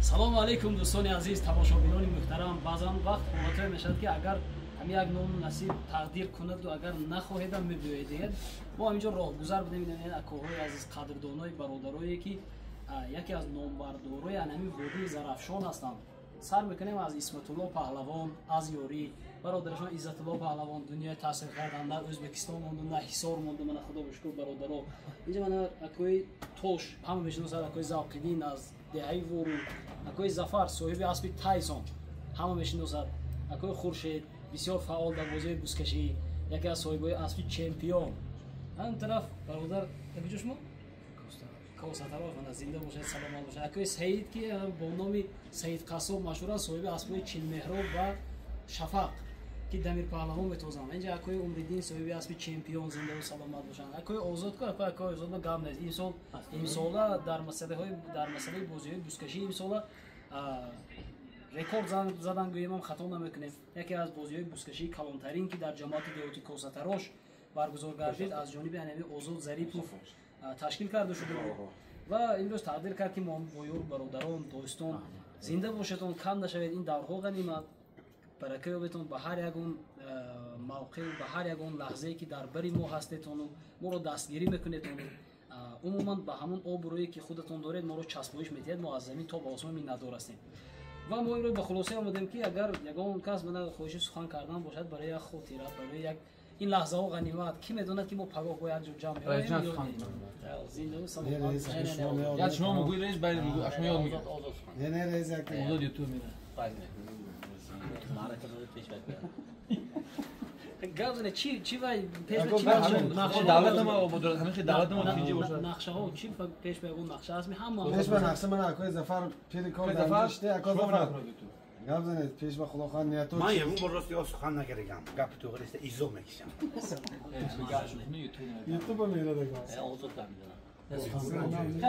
Салому алейкум, дӯстони азиз, тамошобинони муҳтарам. Баъзан вақт ҳолатое мешавад, ки агар ҳами як ному насиб тақдир кунаду агар нахоҳедам, мебиёед. Мо ҳаминҷо роҳгузар будем, акоҳои азиз, қадрдонои бародарое, ки яке аз номбардорои ҳамин водии Зарафшон ҳастанд. Сар мекунем аз Исматулло Паҳлавон, аз ёрӣ бародарашон Иззатулло Паҳлавон, дунёи таҳсил кардан на Ӯзбекистон монду, на Ҳисор монду. Мана, худо ба шукр, бародаро инҷа. Мана акои Тош, ҳама мешиносад, акои Завқиддин аз деҳаи Вору, акои Зафар, соҳиби аспи Тайсон, ҳама мешиносад, акои Хуршед, бисёр фаъол дар бозиҳои бузкашӣ, яке аз соҳибои аспи чемпион. Ҳамин тараф бародар, куҷо шумо? Косатарош. Мана, зинда бошад, саломат бошад. Акои Саид, ки бо номи Саид Қассоб машҳур аст, соҳиби аспҳои Чилмеҳроб ва Шафақ, ки Дамир Паҳлавон метозанд. Инҷа акои Умриддин, соҳиби аспи чемпион, зиндаву саломат бошанд. Акои Озод ку, акои Озод ба гап нест. Имсол, имсола дар масъалаи бозиҳои бузкашӣ имсола рекорд задан гӯемам, хато намекунем. Яке аз бозиҳои бузкашии калонтарин, ки дар ҷамоати деҳоти Косатарош баргузор гардид, аз ҷониби анами Озод Зарипов ташкил карда шуда буд ва имрӯз тақдир кард, ки мо бо ёру бародарон, дӯстон. Зинда бошедон, кам нашавед, ин даврҳо ғанимат, барака ёбетон. Ба ҳар ягон мавқеъ, ба ҳар ягон лаҳзае, ки дар бари мо ҳастетону моро дастгирӣ мекунедону умуман ба ҳамон обрӯе, ки худатон доред, моро часпоиш медиҳед, мо аз замин то ба осмон миннатдор ҳастем. Ва мо имрӯз ба хулоса омадем, ки агар ягон кас мана хоҳиши сухан кардан бошад, барои як хотира, барои як ин лаҳзаҳо ғанимат, ки медонад, ки мо пагоҳ бо як ҷо ҷамъ меоем. Зиндаву саломат. Я шумо мегӯед, раис, баъд мегӯ, шумо ёд мегиред. Не, не, раис, Озод ютуб мера. Гап зане, чи вай пеш Ягон чи нақша- Давлат ма обод, ҳамин хел давлат ма тинҷи бошад. Нақшаҳо чи? Пеш ба ягон нақша ҳаст ҳама? Пеш ба нақша, мана, акои Зафар пири кор дар Зафар, инҷа шиде, акои шумо Зафар. накунед ютуб. Гап занед, пеш ба худо хоҳад нияту. Ман ягон бор рости ё сухан накардагам. Гапи тоғриста изо мекишам. Ютуб. Ютуба мерад ака. Хай,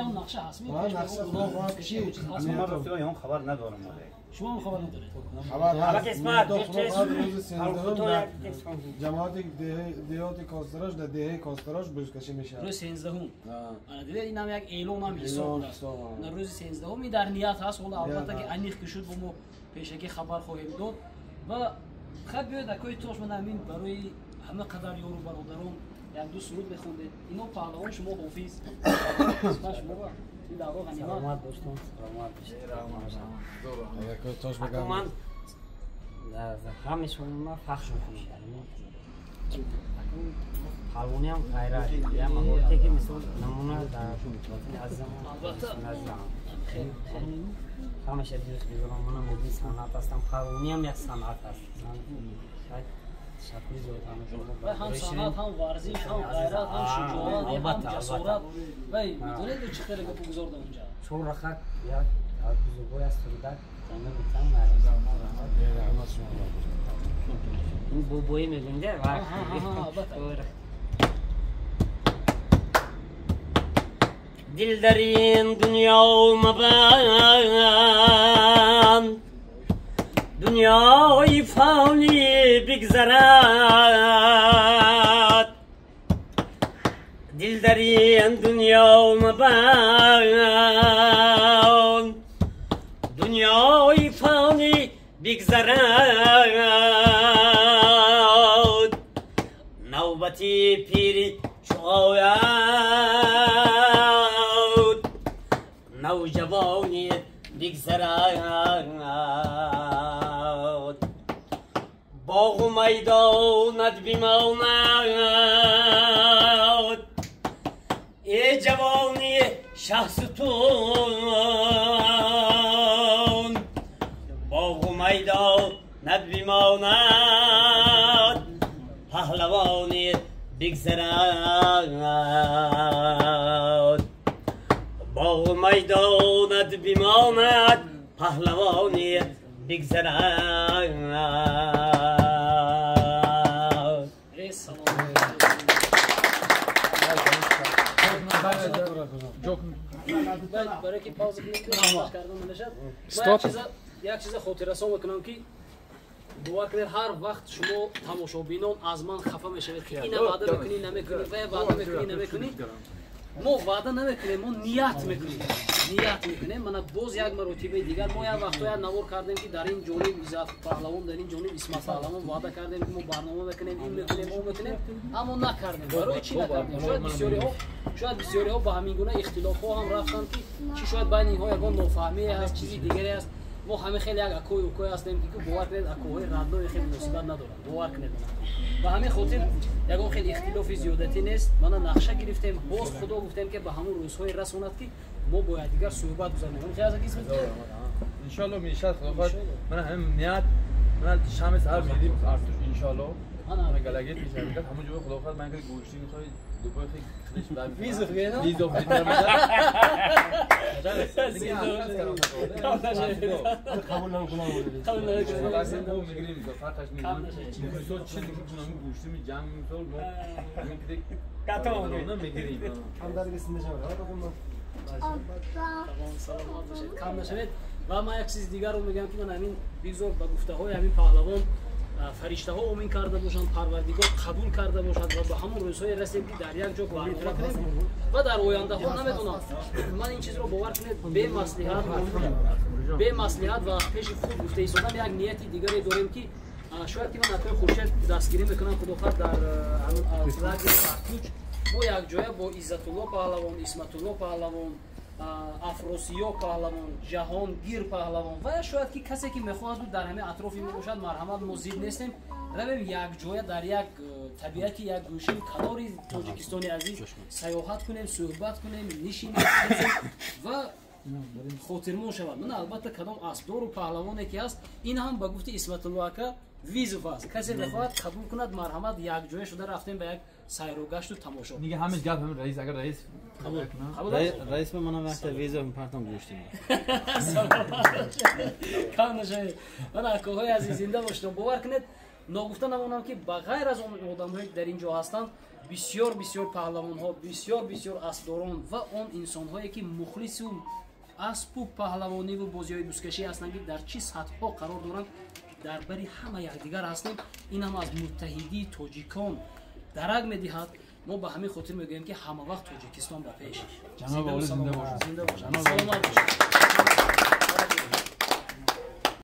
он нақша ҳаст? Ма нақша, худо хоҳад, чи? Ман рости ё ягон хабар надорам оле. Шумо ҳам хабар надоред? Хабар ҳаст. Аллакай Исмат, Нияту, худо хоҳад, рӯзи 13-ум дар Аллакай. ҷамоати деҳоти Костарош, дар деҳаи Костарош бузкашӣ мешавад. Рӯзи 13-ум. Ана, дида, инам як эълонам ҳисоб Эълон аст. ҳисоб, а. На, рӯзи 13-ум ин дар ният ҳаст. Ҳоло, албатта, ки ҳаст. аниқ ки шуд, бо мо пешакӣ хабар хоҳем дод. Ва хай, биёед, акои Тош, ман ҳамин барои ҳама қадар ёру бародарон як ду суруд мехондед. Ино паҳлавон, шумо ҳофиз. Исмат, шумо ин давро ғанимат. Саломат дӯстон, саломат бошед. Акои Тош ба Ако гап. ман ҳамаи шумо фахр мекунам. Паҳлавониам ғайрат, я маҳорате, ки мисол намуна дар ватани азизамон. Албатта. Ҳамаша дӯст медорам. Манам мудири санъат ҳастам, паҳлавониам як санъат аст. Ташаккури зиёд ҳама шумо. Ва ҳам санъат, ҳам варзиш, ҳам ғайрат, ҳам шуҷоат, ҳам ҷасорат. Вай, медонед, чӣ хеле гапу гузорда онҷа. Чор рахат як аз бузургои аз сурудак хонда метам. Раҳмат шумо. Ин бобоӣ мегӯем де. Албатта. Дил дар ин дунё мабанд, дунёи фонӣ бигзарад. Дил дар ин дунё мабанд, дунёи фонӣ бигзарад. Навбати пири чу ояд, навҷавонӣ бигзарад. Боғу майдонат бимонад, э ҷавони шаҳсутун. Боғу майдонат бимонад, паҳлавони бигзарад. Боғу майдонат бимонад, паҳлавони бигзарад. Э, салом. Барои ки пауза кунем, ки кардан намешавад. Стоп. Як чиза хотиррасон мекунам, ки бовар кунед, ҳар вақт шумо тамошобинон аз ман хафа мешавед, ки ина ваъда мекунӣ, намекунӣ, ва ваъда мекунӣ, намекунӣ. Мо ваъда намекунем, мо ният мекунем. Ният мекунем. Мана боз як маротибаи дигар мо як вақто як навор кардем, ки дар ин ҷониб Иззат паҳлавон, дар ин ҷониб Исмат паҳлавон ваъда кардем, ки мо барнома мекунем, ин мекунем, он мекунем, аммо накардем. Барои чӣ накардем? Шояд бисёриҳо ба ҳамин гуна ихтилофҳо ҳам рафтанд, ки чӣ шояд байни инҳо ягон нофаҳмие ҳаст, чизи дигаре аст. Мо ҳама хеле як акои укой ҳастем, ки бовар кунед, акоҳои раднои хеле муносибат надоранд, бовар кунед. Ба ҳамин хотир ягон хеле ихтилофи зиёдатӣ нест. Мана нақша гирифтем, боз Худо гуфтем, ки ба ҳамон рӯзҳое расонад, ки мо бо якдигар суҳбат гузаронем. Хеле аз иншоалло мешад. Худо хоҳад, мана ҳамин ният, мана шами саҳар медим Артуш, иншоалло. Мана галагет мешавад, ҳамон ҷо Худо хоҳад, ман ки гӯштӣ мехоҳӣ дубой хеле хелеш бад визов гена? Визов. Қабул намекунам. Қабул намекунам. Мегирем, фарқаш нест. Мисол чил гӯштӣ ҷамъ, мисол мо ҳамин ки мегирем. Камдар гисинда. Саломат бошед, кам нашавед. Ва ман як чизи дигарро мегӯям, ки ман ҳамин бигзор ба гуфтаҳои ҳамин паҳлавон фариштаҳо омин карда бошанд, Парвардигор қабул карда бошад ва ба ҳамон рӯзҳое расем, ки дар як ҷо барнома кунем. Ва дар ояндаҳо намедонам, ман ин чизро, бовар кунед, бемаслиҳат ва пеши худ гуфта истодам, як нияти дигаре дорем, ки шояд ки ман акои Хуршед дастгирӣ мекунам, Худохоҳад, дар лагери Артуч мо якҷоя бо Иззатулло паҳлавон, Исматулло паҳлавон, Афросиё паҳлавон, Ҷаҳонгир паҳлавон ва шояд ки касе ки мехоҳаду дар ҳамин атрофи мо бошад, марҳамат, мо зид нестем. Равем якҷоя дар як табиати як гӯшаи канори Тоҷикистони азиз сайёҳат кунем, суҳбат кунем, нишинем ва хотирмон шавад. Мана албатта кадом аспдору паҳлавоне ки ҳаст, ин ҳам ба гуфти Исматулло ака визов аст. Касе мехоҳад қабул кунад, марҳамат, якҷоя шуда рафтем ба як сайругашту тамошо. Нига ҳамеш гап ҳамин раис, агар раис раис ба манам вақта визов мепартам гӯштем. Кам нашавед. Мана акоҳои азиз, зинда бошед. Бовар кунед, ногуфта намонам, ки ба ғайр аз он одамҳое ки дар ин ҷо ҳастанд, бисёр бисёр паҳлавонҳо, бисёр бисёр аспдорон ва он инсонҳое ки мухлису аспу паҳлавониву бозиҳои бузкашӣ ҳастанд, ки дар чӣ сатҳҳо қарор доранд, дар бари ҳама якдигар ҳастем. Ин ҳам аз муттаҳидии тоҷикон дарак медиҳад. Мо ба ҳамин хотир мегӯем, ки ҳама вақт Тоҷикистон ба пеш. Зинда бошад, саломат бошед.